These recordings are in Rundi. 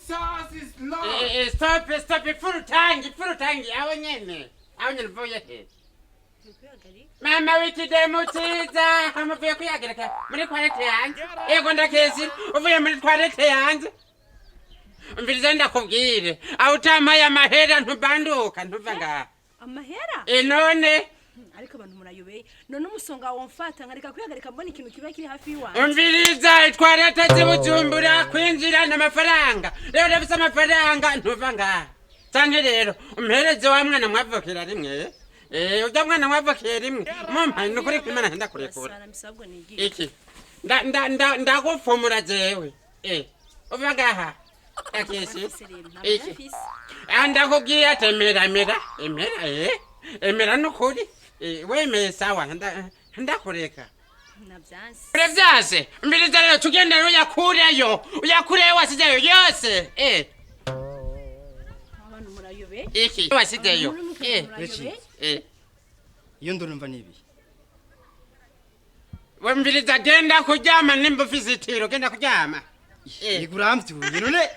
Jesus is Lord. Stop, stop, full tank, full tank. Aho nyene, aho nyene uvuye he? Mama w'ikidemu ciza, amuvuye kwihagarika muri toilette yanje. Yego, ndakezi uvuye muri toilette yanje. Umviriza ndakubwire, aho utampaye amahera ntubanduka, ntuva ngaha. Amahera? None? Ariko abantu murayobeye. None umusonga womfata nkareka kwihagarika mbona ikintu kiba kiri hafi y'iwanjye? Umviriza, toilette z'Ibujumbura kwinjira n'amafaranga. Rero udafise amafaranga ntuva ngaha. Canke rero umpereze wa mwana mwavukira rimwe. Urya mwana mwavukiye rimwe mumpaye, nukuri kw'Imana ndakurekura. Sara misabwo nigiye. Iki ndakupfumura jewe. Uva ngaha akesi. Mfise rero nta Iki? mfise. Ah, ndakubwiye ati emera, emera, emera, emera nukuri. Wemeye sawa, ndakureka. Navyanse. Uravyase? Mbiriza rero, tugenda rero, uyakureyo, uyakureyo wasizeyo yose. Abantu murayobeye. Iki wasizeyo? Abantu murayobeye. Iyo nduru nibi? Wemviriza, genda kuryama nimba ufise itiro, genda kuryama. Yego, uramvyuye. None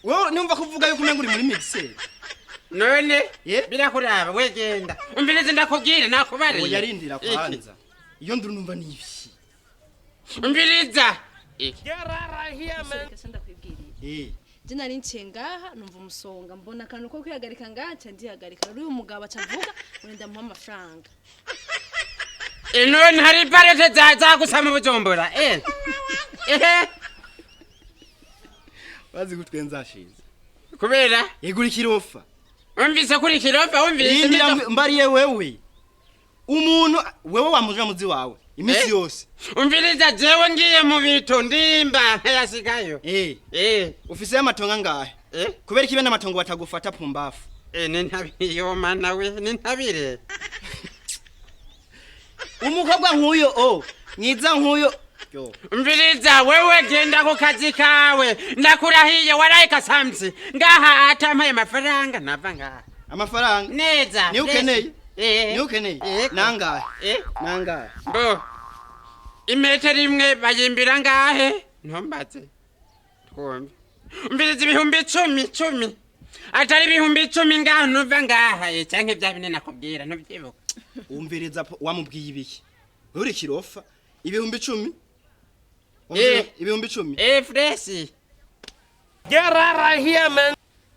wowe numva kuvuga yuko umenga uri muri mixer. None Ye? birakuraba? We genda, umviriza ndakubwire, nakubariye. Oya, yarindira. Iki? Kwanza iyo nduru numva nibi? Umviriza, iki? Reka se ndakwibwiriye. Je nari nciye ngaha numva umusonga, mbona akantu ko kwihagarika ngaha, nca ndihagarika. Rero uyu mugabo aca avuga ngo ndamuha amafaranga. None hari barete zagusa mu Bujumbura? Ehe. Bazi gutwenza ashize. Kubera? Yego, uri kirofa. Wumvise kuri kirofa? Wumvise? Rindira, mbariye wewe umuntu wewe wamuja muzi wawe iminsi yose. Umviriza, jewe ngiye mu bito ndimba nkayasigayo. Ufise amatongo angahe? Kubera ikibe n'amatongo batagufata, pumbafu? Ni ntabire yo mana we, ni ntabire. Umukobwa nk'uyo o mwiza nk'uyo yo. Umviriza wewe, genda ku kazi kawe. Ndakurahiye, waraye kasamsi ngaha. Atampaye amafaranga nava ngaha. Amafaranga? Neza. Niyo ukeneye? Eh. Niyo ukeneye? Eh. Nangahe? Nangahe? Bo imetero imwe bayimbira ngahe? Ntumbaze twumve. Umviriza, 10,000, 10, atari 10,000 ngaha ntuva ngaha. Canke bya bine nakubwira ntubyibuka? Umviriza, wamubwiye ibiki? Wewe uri kirofa. 10,000? 10,000? Fresh. Get out of here, man.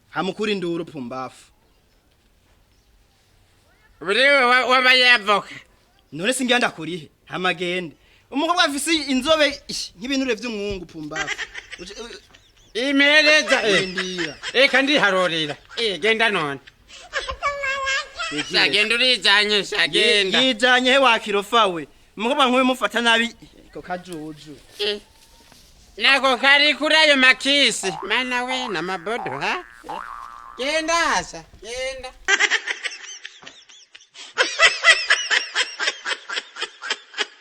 Hamukura induru, pumbafu. Buriwe wabayavoka. None singira ndakurihe hamagende umukobwa afise inzobe ish, nk'ibinure vy'umwungu, pumbafu. Imereza. Ndira. Eka ndiharorera. Genda none. Shagenda urijanye, shagenda. Yijanye he wa kirofa we? Umukobwa nk'uyu mufata nabi ko kajuju. Nako kari kuri ayo makisi mana we n'amabodo ha. Genda asa, genda.